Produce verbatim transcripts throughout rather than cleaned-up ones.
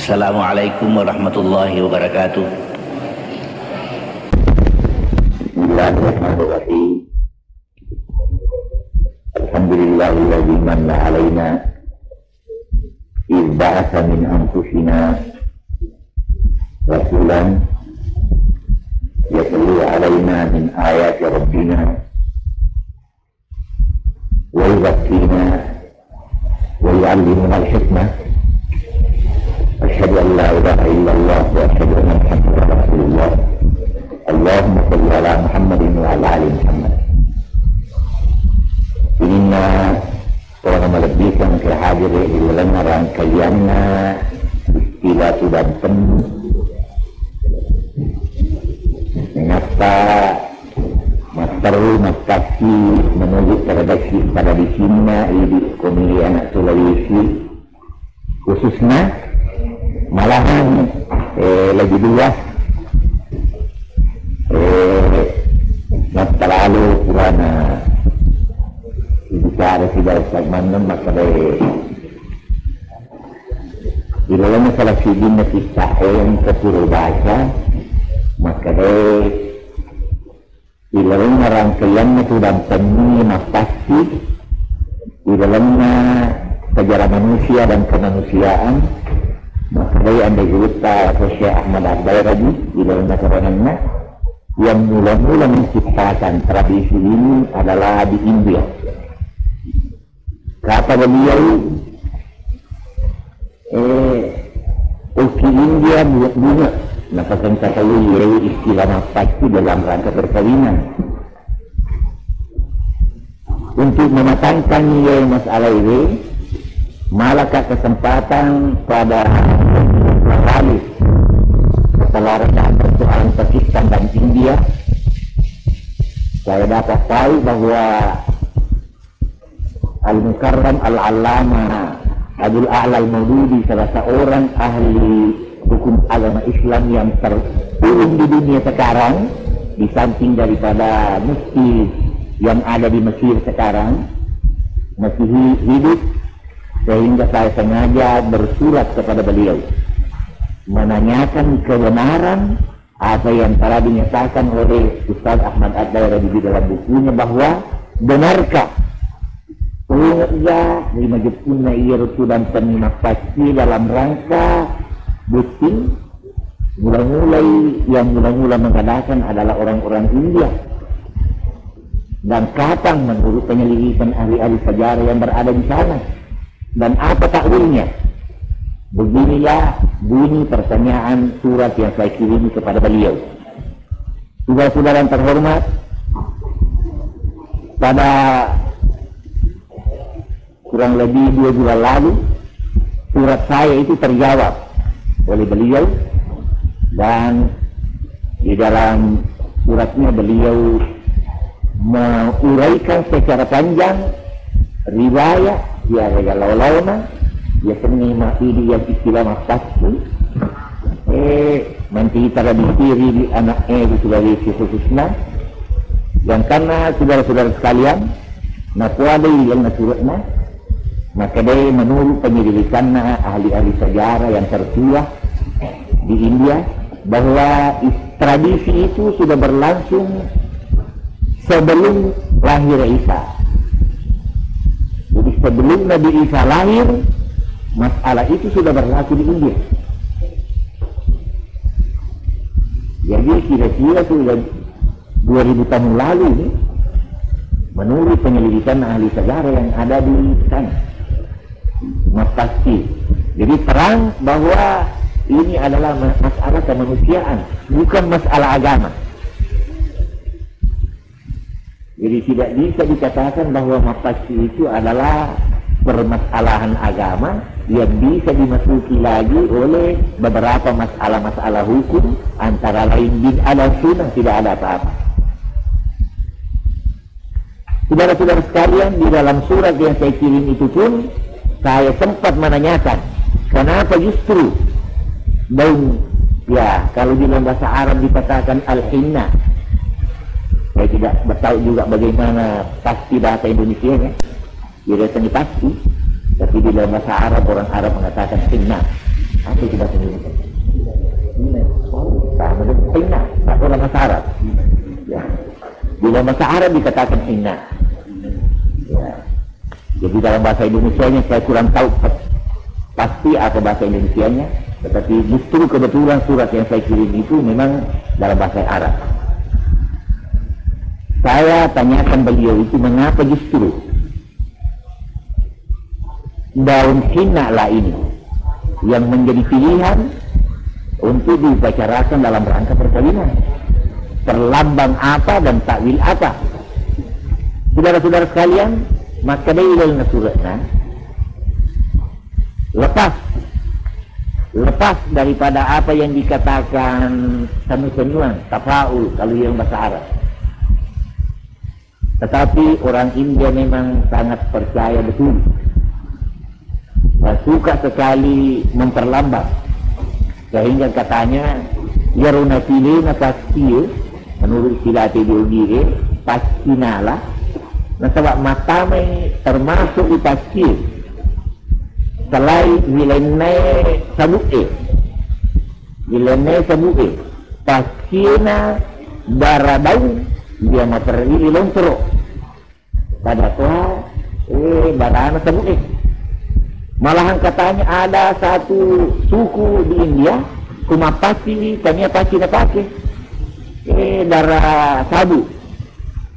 Assalamualaikum warahmatullahi wabarakatuh. Bismillahirrahmanirrahim. Alhamdulillahilladzi manna alaina idz ba'atsa min anfusina rasulan yatlu alaina min ayati rabbina wa yuzakkina wa yu'allimuna al-hikmah. Asyhadu an la ilaha illallah wa asyhadu anna Muhammadar Rasulullah. Allahumma shalli ala Muhammadin wa ala ali Muhammad. Sininna tona malebbi'na engka hadir ri lalenna rangkaianna istilah tudang penni. Nainappa matteru makkasi menuju tradisi, tradisinna idi komi anak Sulawesi, khususna malahan, eh, lebih luas, eh, mattalalu purana bicara sibawa maneng makkeda, eh, di dalamnya salah sidinna kitta, eh, engka pura baca, makkeda, eh, di lalenna rangkaianna tudang penni mappasti, di lalenna sejarah manusia dan kemanusiaan, makkedai anre gurutta Syekh Ahmad Ad-Dairaji di lalenna keteranganna, yang mula-mula menciptakan tradisi ini adalah di India. Kata beliau, eh, okki India bunga-bunga, napasengka tau istilah mappasti dalam rangka perkawinan. Untuk mematangkan iye masalah ini, malaka kesempatan pada lalu setelah persoalan Pakistan dan India, saya dapat tahu bahwa Al-Mukarram Al-Allama Abdul A'la Al-Maududi, salah seorang ahli hukum agama Islam yang terulung di dunia sekarang, di samping daripada mufti yang ada di Mesir sekarang, masih hi-, hidup, sehingga saya sengaja bersurat kepada beliau menanyakan kebenaran apa yang telah dinyatakan oleh Ustaz Ahmad Ad-Dairaji di dalam bukunya, bahwa benarkah tonge'ga ri majeppunna iyaro tudang penni mappasti dalam rangka botting, mula-mulai, yang mula-mula mengadakan adalah orang-orang India. Dan kapan menurut penyelidikan ahli-ahli sejarah yang berada di sana? Dan apa takwilnya? Beginilah bunyi pertanyaan surat yang saya kirim kepada beliau. Saudara-saudara yang terhormat, pada kurang lebih dua bulan lalu, surat saya itu terjawab oleh beliau, dan di dalam suratnya beliau menguraikan secara panjang riwayat, ya, ya, lawa-lawana, ya, seni ma-, idi yang istilah mappasti, eh, menteri tradisi di anak, eh, di Sulawesi khususnya. Dan karena saudara-saudara sekalian, nakuadai lalenna suratna, makkedai menurut penyelidikanna ahli-ahli sejarah yang tertua di India, bahwa is-, tradisi itu sudah berlangsung sebelum lahir Isa. Jadi sebelum Nabi Isa lahir, masalah itu sudah berlaku di India. Jadi kira-kira sudah dua ribu tahun lalu ini, menurut penyelidikan ahli sejarah yang ada di sana, mappasti. Jadi terang bahwa ini adalah ma-, masalah kemanusiaan, bukan masalah agama. Jadi tidak bisa dikatakan bahwa mappasti itu adalah permasalahan agama yang bisa dimasuki lagi oleh beberapa masalah-masalah hukum, antara lain bid'ah dan sunnah, tidak ada apa-apa. Saudara-saudara sekalian, di dalam surat yang saya kirim itu pun, saya sempat menanyakan, kenapa justru daun, ya, kalau di dalam bahasa Arab dikatakan al-hinna. Saya tidak tahu juga bagaimana pasti bahasa Indonesianya. Jadi, rasanya pasti, tapi di dalam bahasa Arab, orang Arab mengatakan hinna. Apa itu bahasa Indonesia? Hina. Oh, sama dengan hina. Bahasa Arab. Ya. Di dalam bahasa Arab dikatakan hina. Ya. Jadi dalam bahasa Indonesianya saya kurang tahu pe-, pasti apa bahasa Indonesianya, tetapi justru kebetulan surat yang saya kirim itu memang dalam bahasa Arab. Saya tanyakan beliau itu mengapa justru daun hina lah ini yang menjadi pilihan untuk diupacarakan dalam rangka perkawinan. Perlambang apa dan takwil apa? Saudara-saudara sekalian, maka dari dalam suratnya, lepas, lepas daripada apa yang dikatakan sanu-sanuan, tafaul kalau yang bahasa Arab. Tetapi orang India memang sangat percaya betul. Dan suka sekali memperlambat. Sehingga katanya, iyaro napilena paccie, menurut istilah T D O G E, paccinala, nasaba mattamai termasuk di paccie. Selain wilainnae sabu'e. Wilainnae sabu'e. Pacciena bara daung, dia materri lontoro. Pada toha, eh, barana sabu'e. Malahan katanya ada satu suku di India, ku mappacci, tania pacci napake. Eh, dara sabu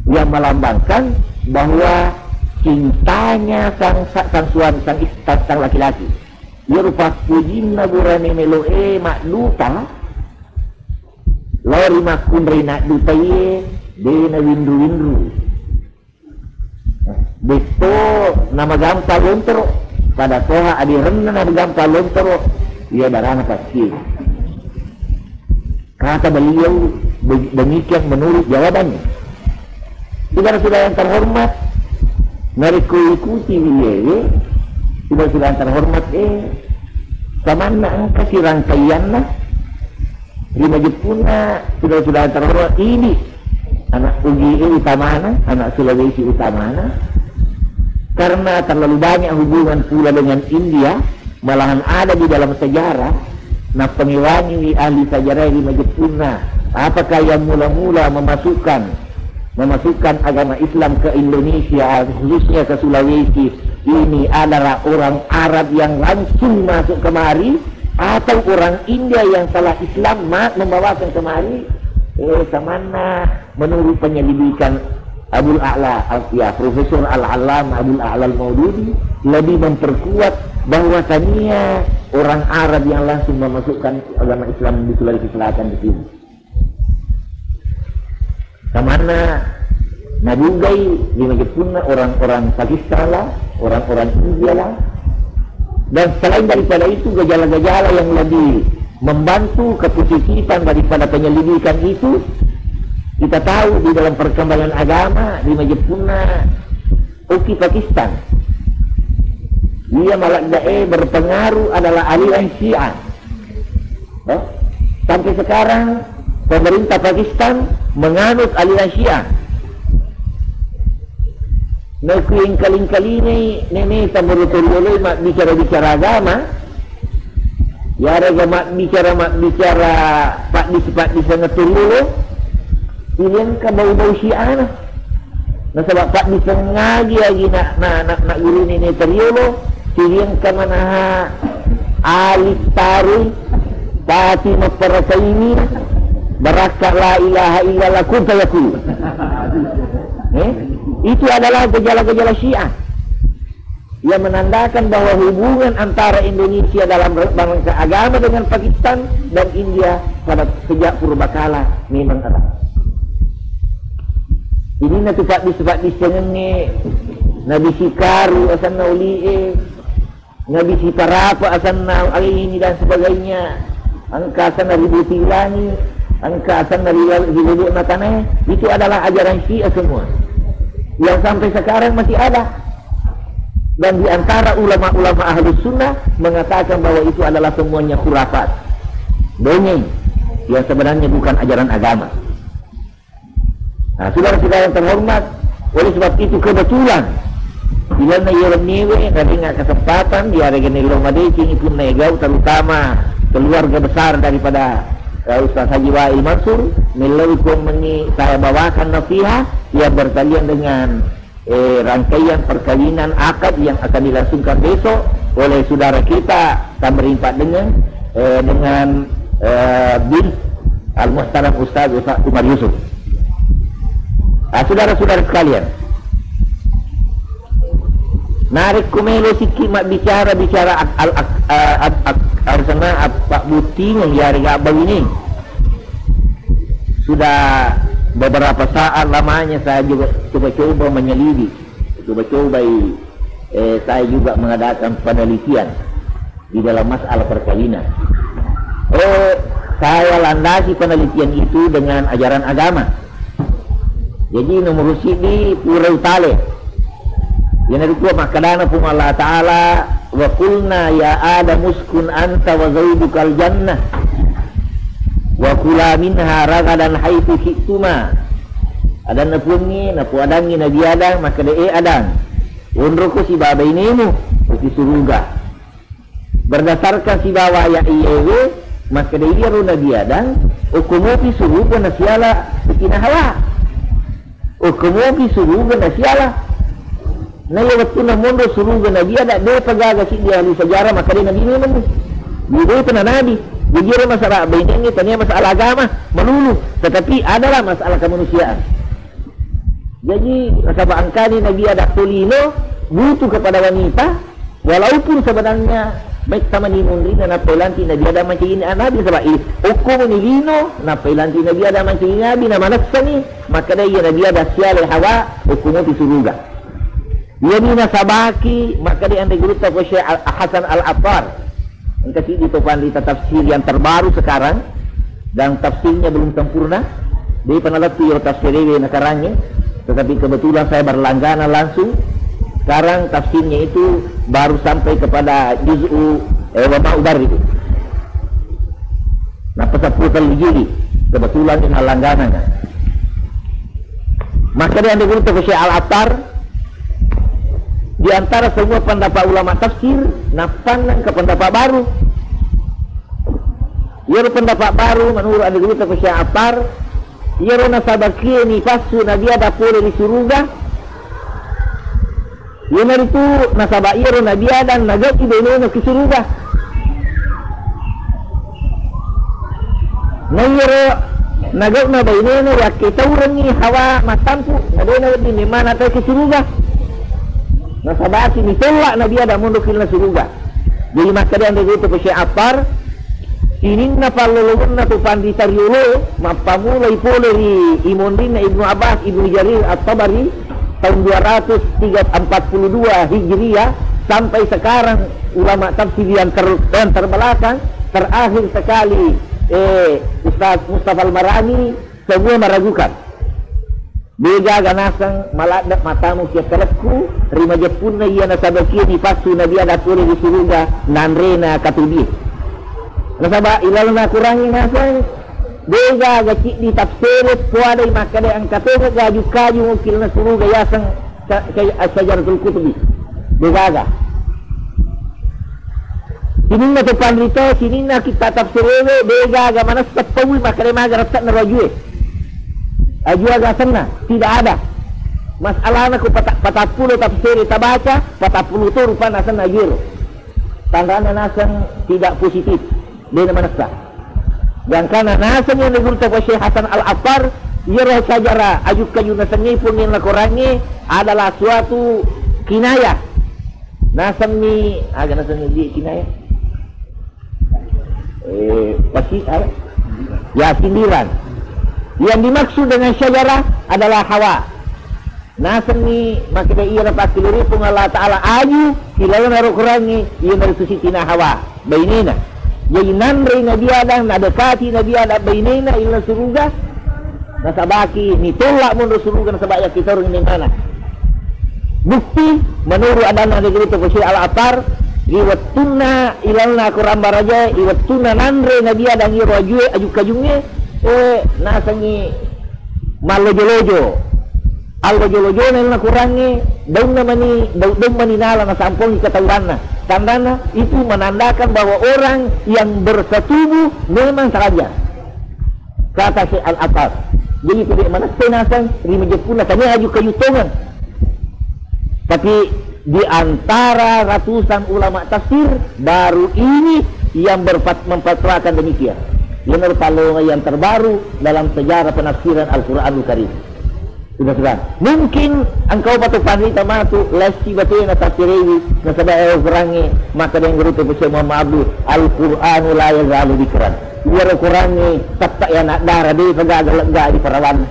yang melambangkan bahwa cintanya sang, sang, sang suami, sang is-, sang, sang laki-laki. Iyaro pappojinna burane melo'e madduta, lao ri makkunrai naddutaie, de nawinru-winru. Betto namagampa lontoro, pada toha aderenna namagampa lontoro, iya darana paccie. Kata beliau be-, demikian menurut jawabannya. Saudara-saudara yang terhormat, narekko ikuti wiyewe, saudara-saudara yang terhormat, eh, samanna engka sirangkaianna, ri majeppunna, saudara-saudara yang terhormat, ini anak U G E utamana, anak Sulawesi utamana, karena terlalu banyak hubungan pula dengan India, malahan ada di dalam sejarah, nappangewangiwi ahli sejarah ri majeppunna, apakah yang mula-mula memasukkan, memasukkan agama Islam ke Indonesia, khususnya ke Sulawesi, ini adalah orang Arab yang langsung masuk kemari, atau orang India yang telah Islam ma-, membawakan kemari? Eh, samanna menurut penyelidikan Abul A'la, Al-, ya, Profesor Al-Allamah Abul A'la Al-Maududi lebih memperkuat bahwasanya orang Arab yang langsung memasukkan agama Islam di Sulawesi Selatan di sini. Samanna nadugai ri majeppunna orang-orang Pakistan lah, orang-orang India lah. Dan selain daripada itu, gejala-gejala yang lebih membantu kepositifan daripada penyelidikan itu, kita tahu di dalam perkembangan agama ri majeppunna okki Pakistan. Iya maladde'e berpengaruh adalah aliran Syiah. No? Sampai sekarang pemerintah Pakistan menganut aliran Syiah. Naku engkaling-kalingai nene sambodo torioloi mabbicara-bicara agama, yarega mabbicara-mabbicara paddis-paddiseng toriolo, Iliangka bau-bau Syiana. Nasaba paddisengngagi agi na, na, na, na guruni ne toriolo, iliangka manaha alit tarui, pati mapparakaini, barakka la ilaha illallah, kun fayakun. Eh? Itu adalah gejala-gejala Syiah. Yang menandakan bahwa hubungan antara Indonesia dalam re-, rangka agama dengan Pakistan dan India pada sejak purbakala memang erat. Ini na tu paddis-, paddissengengnge, nabi sikaru asanna ulie, nabi siparapa asanna ini dan sebagainya, engka asanna ribu tilangi, engka asanna ribu, ribu matae, itu adalah ajaran Syiah semua. Yang sampai sekarang masih ada. Dan di antara ulama-ulama Ahlus Sunnah mengatakan bahwa itu adalah semuanya khurafat, dongeng, yang sebenarnya bukan ajaran agama. Nah, saudara-saudara yang terhormat, oleh sebab itu kebetulan Ilalna iya wenniwe, nadenga kesempatan, iyaregani lo madecengi punna egau, terutama keluarga besar daripada, eh, Ustaz Haji Wail Mansur, mellau kuammengi saya bawakan nasihat yang berkaitan dengan, eh, rangkaian perkawinan akad yang akan dilangsungkan besok oleh saudara kita Tamrin Pak Dengeng, eh, dengan, eh, bin Al-Muhtaram Ustaz Umar Yusuf. Ah, saudara-saudara sekalian, narekko melo sikki mabbicara, bicara ak-, al-, ak-, eh, ab-, ak-, arsana ab-, pabbuttingeng yarega abbawineng. Sudah beberapa saat lamanya saya juga coba-coba menyelidiki, coba-cobai, eh, saya juga mengadakan penelitian di dalam masalah perkawinan. Eh, saya landasi penelitian itu dengan ajaran agama. Jadi, nomor siji pura utale. Iyanaritu makkedana Puang Allah Ta'ala, "Wa qulna ya Adam uskun anta wa zaujukal jannah wa kula minha ragadan haitsu syi'tuma." Adanna Puangnge, napoadangngi Nabi Adam, makkeda, "E Adam, onroko sibawa bainemu ri suruga." Berdasarkan sibawa ayat iyewe, makkeda iyaro Nabi Adam, okko mopi suruga nasiala Siti Hawa. Okko mopi suruga nasiala. Na iya wettunna monro suruga Nabi Adam, depa gaga siddi ahli sejarah makkeda Nabi memang. Iya depa na Nabi. Jadi ero masalah bainengnge tania masalah agama melulu, tetapi adalah masalah kemanusiaan. Jadi, nasaba engkani Nabi Adam tolino butuh kepada wanita, walaupun sebenarnya metta mani munrinna nappa ilanti Nabi Adam mancaji Nabi, nasaba i-, okko muni lino nappa ilanti Nabi Adam mancaji Nabi, na manessani, makkeda iya Nabi Adam sialai Hawa, okko mopi suruga. Iyani nasabaki, makkeda anre gurutta ko Syekh Al-, Hasan Al-Attar. Engka siddi to panrita tafsir yang terbaru sekarang, dan tafsirnya belum sempurna. Jadi pernah lettu iyaro tafsirewe nakarangnge, tetapi kebetulan saya berlangganan langsung. Sekarang tafsirnya itu baru sampai kepada juz'u, eh, wa ma ubarri'u. Nappa seppulo tellu juz'i. Kebetulan ini langganan. Makkeda anre gurutta ko Syekh Al-Attar, di antara semua pendapat ulama tafsir, nappanna engka pendapat baru. Iyaro pendapat baru menurut anre gurutta ko Syekh Attar, iyaro nasabakie nipassu Nabi Adam pole ri suruga, iyanaritu nasaba iyaro Nabi Adam nagau'i bainena ki suruga. Na iyaro nagau'na bainena yakkitaurengngi Hawa mattampu, na de'na wedding memana tau ki suruga. Nasabaki nitolla Nabi Adam monro ki lalenna suruga. Jadi makkeda anre gurutta ko Syekh Attar, sininna pallolongenna to panrita riolo, mappamulai pole ri imonrinna Ibnu Abbas, Ibnu Jarir At-Tabari, tahun dua ratus tiga, empat puluh dua Hijriah, sampai sekarang ulama tafsir yang ter-, yang terbelakang, terakhir sekali, eh, Ustaz Mustafa Al-Marani, semua meragukan. Degaga naseng maladde matamu ki akkalekku, ri majeppunna iya nasabakie nipassu Nabi Adam pole ri suruga, nanrena katudie. Nasaba ilalenna Kurangnge naseng, degaga ciddi tafsere poadai makkeda engka tongeng gaju-kaju ki lalenna suruga yaseng sa-, sa-, Syajaratul Kutubi. Degaga. Sininna to panrita, sininna kitta tafsirewe, degaga manessa paui makkeda maga rette'na ro ajue. Aju aga asenna, tidak ada. Masalahna ko pata-, patappulo tafsir tabaca, patappulo to rupanna asenna ajue ro. Tanrana naseng tidak positif, de'na manessa. Gangkana naseng yang digurutta ko Syekh Hasan Al-Attar, iyaro syajara aju-kaju nasengnge pungeng nakorangnge adalah suatu kinayah. Nasemmi, aga nasemmi di kinaya? Eh, pasti, apa? Ya, sindiran. Yang dimaksud dengan syajarah adalah Hawa. Nasemmi makkeda iyaro pakkilori Puang Allah Ta'ala aju, ilalenna ro Kurangnge, iyanaritu Siti Hawa, bainena. Jadi nanrei Nabi Adam, nadekati Nabi Adam bainena ilalenna suruga, nasabaki nitolla monro suruga nasaba yakkitaurengngi memana. Bukti, menurut adanna anre gurutta ko Syekh Al-Attar, ri wettunna ilalenna Akorang Barajae, ri wettunna nanre Nabi Adam iyaro ajue, aju-kajungnge, eh, nasengngi mallojo-lojo. Allojo-lojona na Kurangnge, daunna mani, dau-, daung mani nala nasampongi katawaranna. Tandana itu menandakan bahwa orang yang bersetubuh memang telanjang. Kata Syekh Al-Attar. Jadi, itu dia manesse naseng ri majeppunna, tania aju kayu tongeng. Tapi di antara ratusan ulama tafsir, baru ini yang berfat-, memfatwakan demikian. Ini yang terbaru dalam sejarah penafsiran Al-Quranul Karim. Sudah, sudah. Mungkin engkau patu panrita matu, lessi batena tafsirewi, nasaba e Kurangnge, maka dengan guru Syekh Muhammad Abdul, Al-Quranu la yazalu dzikran. Iyaro Kurangnge, tetta ya nak dara, de gaga lega di parawan.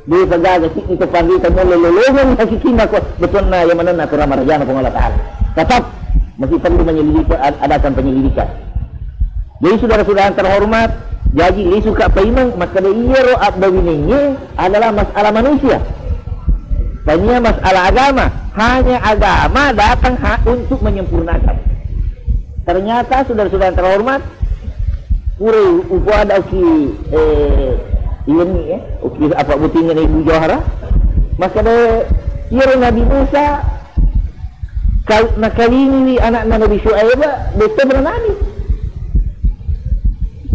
De gaga si itu panrita mulai lolongan hakikinna ko, betulna ya manenna Quran marajana Puang Allah Ta'ala. Tetap, masih perlu menyelidiki, ad-, adakan penyelidikan. Jadi, saudara-saudara yang terhormat, jaji lisu ka paimeng, makkeda iyaro abbawinengnge adalah masalah manusia. Tania masalah agama, hanya agama datang ha-, untuk menyempurnakan. Ternyata, saudara-saudara yang terhormat, pura upo ada uki, eh, ini ya, uki apa butingnya Ibu Johara, makkeda iyaro Nabi Musa Kau-, nakawiniwi anakna Nabi Syuaib, de to pernah nabi.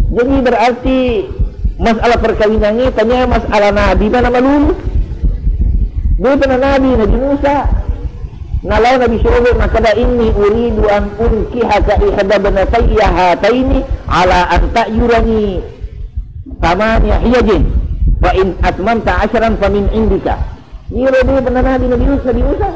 Jadi berarti masalah perkawinangnge tania masalah nabi mana malulu. De pernah nabi Nabi Musa. Nalao Nabi Syuaib makkeda, "Inni uridu an unkihaka ihda ibnatayya hataini ala an ta'jurani thamaniya hijajin, fa in atmamta asyran fa min indika." Iyaro de pernah nabi Nabi Musa, Nabi Musa.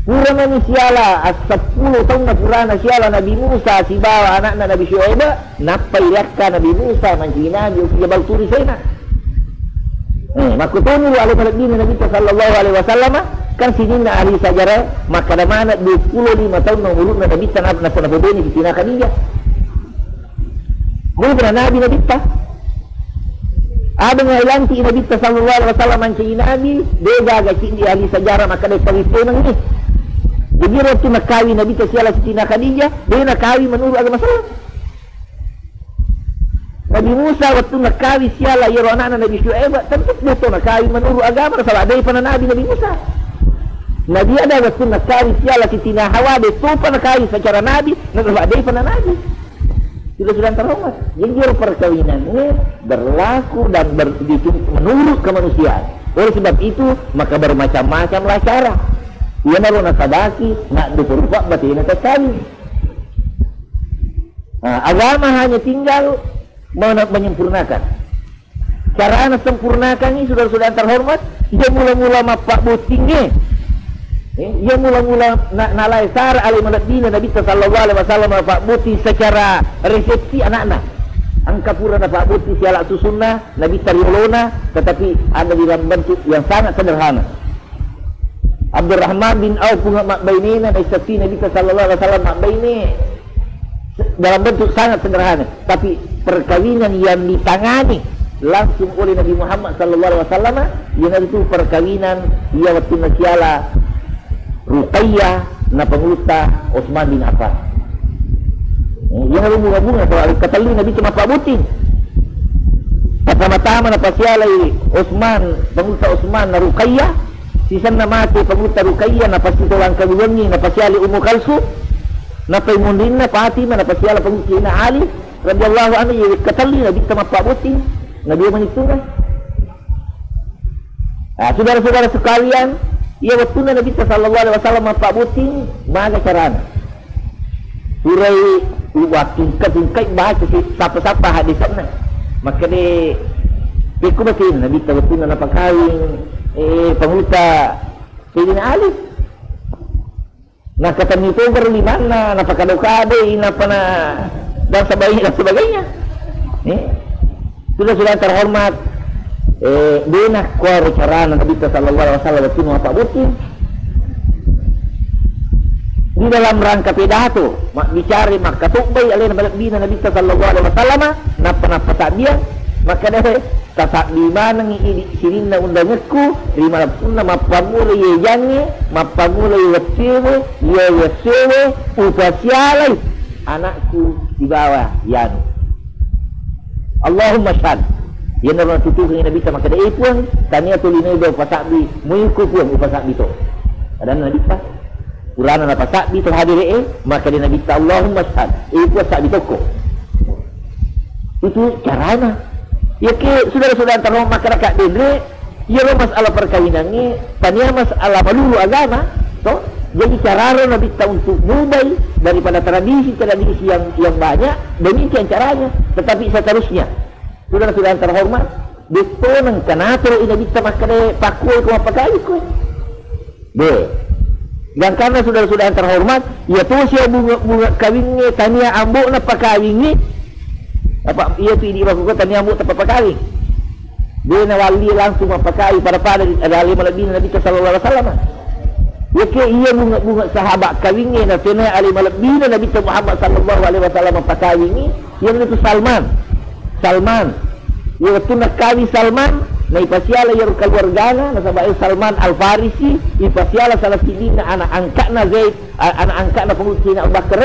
Pura mani siala, as-, seppulo taunna purana siala Nabi Musa sibawa anakna Nabi Syuaib, nappai riakka Nabi Musa mancaji nabi, uki Jabal Turi Sena. Eh, makkutoni ro ale malebbina Nabitta sallallahu alaihi wasallam, kan sininna ahli sejarah makkada maneng duappulo lima taunna umuruna Nabitta na-, nasa napobene Sitina Khadijah. Mui pernah nabi Nabitta. Ada ngai lanti Nabitta sallallahu alaihi wasallam mancaji nabi, de gaga siddi ahli sejarah makkada tawittonengngi. Jadi, waktu nakawi Nabitta siala Sitina Khadijah, de nakawi menurut agama Islam. Nabi Musa waktu nakawi siala iyaro anakna Nabi Syuaib, tentu de to nakawi menurut agama, nasaba de pernah nabi Nabi Musa. Nabi Adam waktu nakawi siala Sitina Hawa, de to pernah nakawi secara nabi, nasaba de pernah nabi. Sudah-sudah terhormat. Jadi, iyaro perkawinan ini berlaku dan ber-, di-, menurut kemanusiaan. Oleh sebab itu, maka bermacam-macamlah cara. Iyanaro nasabaki, nak dupa-rupa batena terkawin. Nah, agama hanya tinggal men-, menyempurnakan. Carana sempurnakangngi, saudara-saudara terhormat, iya mula-mula mappabbottingnge. Eh, iya mula-mula na-, nalae sara ale malebbina Nabitta sallallahu alaihi wasallam mappabbotting secara resepsi anakna. Engka pura napabbotting siala susunna Nabitta riolona, tetapi ada dalam bentuk yang sangat sederhana. Abdurrahman bin Auf, punga mabbainena, naissappi Nabitta sallallahu alaihi wasallam mabbaine dalam bentuk sangat sederhana, tapi perkawinan yang ditangani langsung oleh Nabi Muhammad sallallahu alaihi wasallam, iyanaritu perkawinan iya wettunna siala Ruqayyah na pangulutta Utsman bin Affan. Iyanaro bunga-bunga, soal katelli Nabitta mappabbotting. Pertama-tama napasialai Utsman, pangulutta Utsman na Ruqayyah, Sisenna mate pangulutta Ruqayyah, napasitolang kabuangngi, napasiala Ummu Kalsum, nappai munrinna Fatimah, napasiala pangulutta Ali radhiyallahu anhu, iya wekka telli Nabitta mappabbotting, na dua manittunga. Ah, saudara-saudara sekalian, iya wettunna Nabitta sallallahu alaihi wasallam mappabbotting, maga carana. Purai uwakkingka-kingkai baca si sapa-sapa hadisanna. Makkeda, pekko batena Nabitta wettunna napakawing, eh, pangulutta Sayyidina Ali. Nakatenni togaro limanna, napakado-kadoi, napana, dan sebagainya, dan sebagainya. Eh? Sudah-sudah terhormat, eh, dena kuaro carana Nabitta sallallahu alaihi wasallam wettunna mappabbotting. Di dalam rangka pidato, mabbicara, makkatobbai alena malebbina Nabitta sallallahu alaihi wasallam, nappa-nappa sabbiang, makkeda, tasabbi manengngi idi sininna undangekku, ri malebbi'na mappammula iye jangnge, mappammula iye wettuewe, iye wettuewe, upasialai anakku sibawa iyanu. Allahumma syhad. Iyanaro natutukengngi Nabitta makkeda, "Eh Puang, tania tolinoi dua pasabbi, muiko Puang upasabbi to." Adanna Nabitta, purana napasabbi to hadire'e, makkeda Nabitta, "Allahumma syhad, eh Puang sabbi tokko." Itu carana. Yake saudara-saudara terhormat makkeda denre, iyaro masalah perkawinangnge tania masalah melulu agama, to. Jadi cararo Nabitta untuk mubai daripada tradisi-tradisi yang yang banyak, demikian caranya. Tetapi seterusnya, saudara-saudara terhormat, detto nengka natoro i Nabitta makkeda pakkuai ko mappakawing koe. De. Gangkanna saudara-saudara terhormat, iya tosi bunga-bunga kawingnge tania ambo'na pakawingngi. Apa iya tu idi makkukua tania ambo'ta pappakawing. De nawalli langsung mappakawing pada-pada ri ale malebbina Nabitta sallallahu alaihi wasallam. Yake iya bunga-bunga sahabat kawingnge na tania ale malebbina Nabitta Muhammad sallallahu alaihi wasallam pakawingngi, iyanaritu Salman. Salman. Iya wettunna kawing Salman, na ipasiala iyaro keluargana, nasaba e Salman Al-Farisi, ipasiala salah siddinna anak angka'na Zaid, a-, anak angka'na Pangulutta Sayyidina Abu Bakar,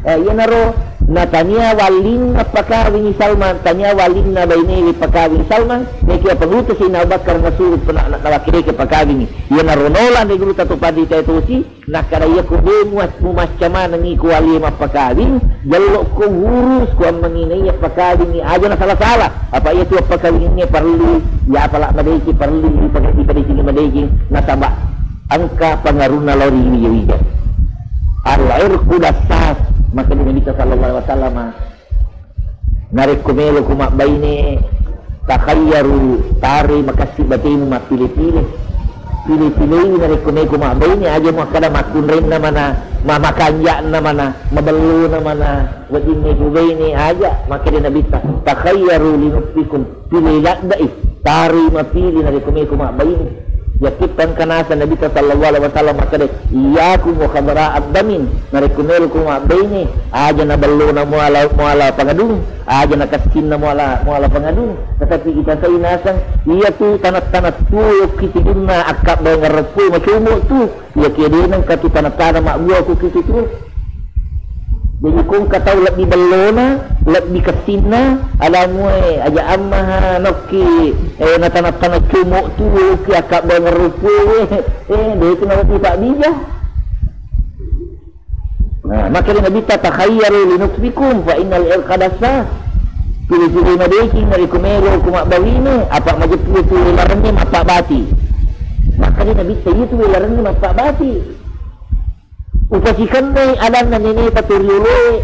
eh, iyanaro na tania wallinna pakawingi Salman, tania wallinna bainewe pakawingi Salman, nekia Pangulutta Sayyidina Abu Bakar nasuru pena-, na-, nawakileke pakawingi. Iyanaro nola de gurutta to panrita tosi, Nakkeda, "Iya ko de mua-, mumacca manengngi ko walie mappakawing, jellokko urus ko ammengngi naiya pakawingngi aja nasala-sala. Apa iya tu appakawingnge parellu, iya apala madeceng parellu, ipa-, ipadecengi madeceng, nasaba engka pangarunna lao ri wija-wija." Al-irqu dassas, makkeda Nabitta sallallahu alaihi wasallam, Narekko melo ko mabbaine, takhayyaru, taroi makessing batemu mappile-pile. Pile-pilei narekko meko mabbaine, aja muakkeda makkunrainna mana, ma-, makanja'na mana, mabellona mana, wedding meko baine, aja. Makkeda Nabitta, "Takhayyaru li nutfikum." Pile ladde'i, taroi mapile narekko meko mabbaine. Yakitta engka naseng Nabitta sallallahu alaihi wasallam makkeda, "Iyyakum wa khadra'ad damin." Narekko melo ko mabbaine, aja na bellona muala, muala pangadung, aja na kessinna muala, muala pangadung. Tetapi kita sai naseng, iya tu tanah-tanah tuo yokki tujunna akkabbaengeng reppoe macomo tu. Iya ke de nengka tu tanah-tanah mabbua ku kitu tu. Jadi ko engka tau lebbi bellona, lebbi kessinna, ada mua e, aja amma ha, nokki, eh, na tanah-tanah como tu, ki akkabbaengeng reppoe, eh, de tu na lebbi pabbija. Nah, makkeda Nabitta, "Takhayyaru li nutfikum fa innal irqa dassas." Pile-pile madeceng narekko melo ko mabbaine, apa majeppu tu welarengnge mappabbati. Makkeda Nabitta, "Iya tu welarengnge mappabbati." Upasikennai adanna neneta to rioloe.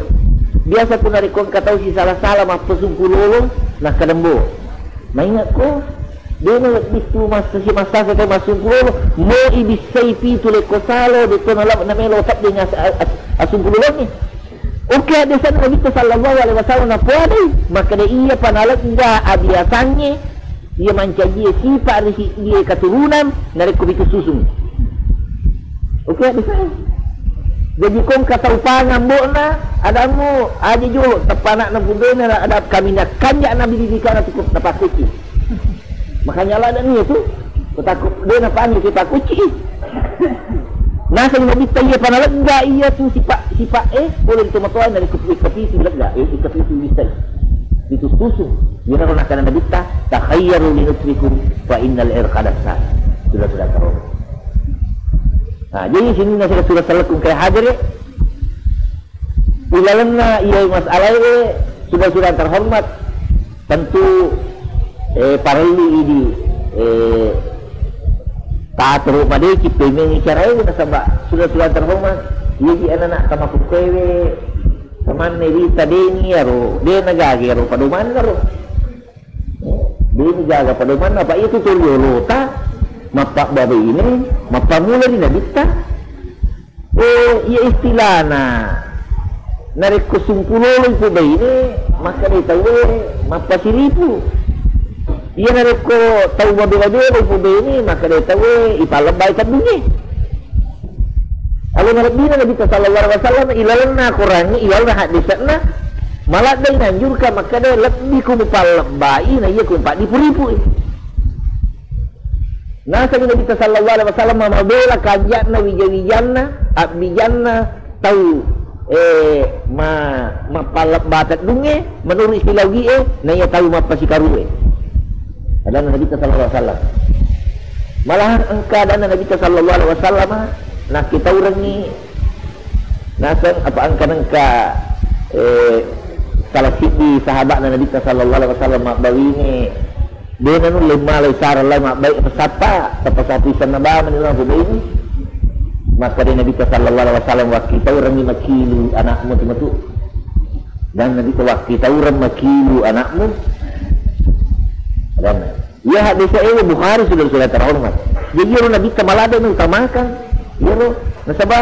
Biasa ku narekko engka tau sisala-sala mappasungku lolo, nakkeda, "Mbo, mainga ko, de na wedding tu massa-, si massasa tau massungku lolo, mo ibissai pitu lekko salo, de to nala-, namelo teddeng as-, as-, assungku lolongnge." Oke, haddesanna Nabitta sallallahu alaihi wasallam napoadai, makkeda, "Iya pa nalegga abiasangnge, iya mancajie sipa ri siddie katurunan narekko pitu susung." Oke, bisa. Jadi ko engka tau pangeng ambo'na, adammu aja jolo, teppa anakna pubena, ada kami nakkanja nabi didikana cukup napakuci. Makanya ladani itu, ko takut de napangeng kita kuci. Naseng Nabitta iya pa nalegga iya tu sipa, sipa e, pole ri tomatoa na ri kupi, kupi itu lega, eh, kupi itu bisa. Itu susu. Iyanaro nakkeda Nabitta, "Takhayyaru li nutfikum fa innal irqa dassas." Sudah, sudah tahu. Nah, jadi sini nasi sudah selekung kayak hadir ya. Ilalenna iya masalae, sudah-sudah terhormat, tentu, eh, parellu idi, eh, tatoro madeceng pemengi carae nasaba sudah-sudah terhormat. Iya di anak-anak tamakkukkuewe, samanne rita deni aro, de nagage aro padomanna ro. Deni gaga padomanna, apa iya tu toliolota, mappabbabaine, mappamula ri Nabitta. Eh, iya istilana, narekko sumpulolo ipobaine, makkeda tauwe mappasiripu. Iya narekko tau mabela-bela ipobaine, makkeda tauwe ipallebbai teddungnge. Ale malebbina Nabitta sallallahu alaihi wasallam ilalenna Qurangnge, ilalenna haddese'na, maladde nanjurka makkeda lebbi ku mupallebbai na iya ku mupaddipu-ripui. Naseng Nabitta sallallahu alaihi wasallam mabela kanja'na, wija-wijanna, abbijanna tau, eh, ma-, mappallebba teddungnge menurut silaogi'e, na iya tau mappasikarue. Adanna Nabitta sallallahu alaihi wasallam. Malahan engka adanna Nabitta sallallahu alaihi wasallam nakkitaurengngi naseng apa engka nengka, eh, salah siddi sahaba'na Nabitta sallallahu alaihi wasallam mabbawinge, de' nanulle malai sarang lai mabbai' sappa, tappa sappi senna bawang ni lampu baine. Makkeda Nabitta sallallahu alaihi wasallam, "Wakkitaurengngi makilu anakmu tu matu." Dan Nabitta, "Wakkitaureng makilu anakmu." Dan iya hadis ini Bukhari, saudara-saudara terhormat. Jadi iyaro Nabitta maladde' mengutamakan iyaro, nasaba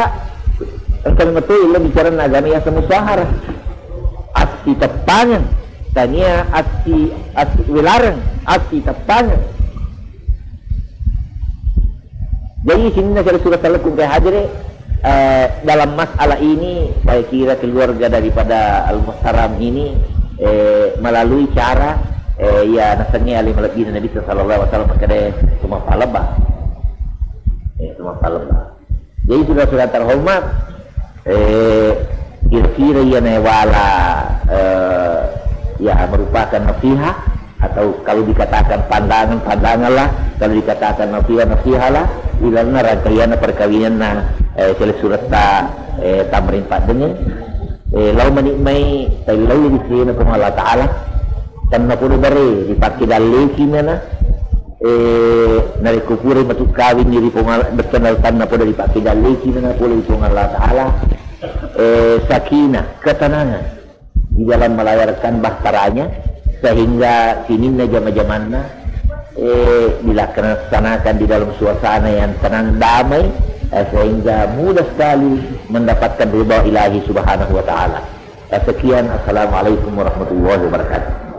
engka meto illa bicara agama yaseng musaharah. Assiteppangeng, tania assi, assi welareng, assiteppangeng. Jadi sininna saudara-saudara ku engka hadire, eh, dalam masalah ini, saya kira keluarga daripada Al-Muhtaram ini, eh, melalui cara, eh, ya, nasengnge ale malebbina Nabitta sallallahu alaihi wasallam makkeda, "Tuma palebba." Eh, tuma palebba. Jadi, saudara-saudara terhormat, eh, kira-kira iya naewala, eh, ya, merupakan nasihat, atau kalau dikatakan pandangan, pandanganlah, kalau dikatakan nasihat, nasihatlah, ilalenna rangkaianna perkawinanna, eh, saudara-saudara, eh, Tamrin Paddengeng, eh, lao manikmai, taillauwi ri sena Puang Allah Ta'ala, tenna podo bare, ripakkidalleki mana, eh, narekko pura matu kawinni ri Puang Allah, bettuanna tanna podo ripakkidalleki mana pole ri Puang Allah Ta'ala, eh, sakinah, ketenangan di dalam melayarkan bahtaranya, sehingga sininna jama-jamanna, eh, dilaksanakan di dalam suasana yang tenang, damai, eh, sehingga mudah sekali mendapatkan ridha Ilahi Subhanahu wa Ta'ala. Eh, sekian, Assalamualaikum warahmatullahi wabarakatuh.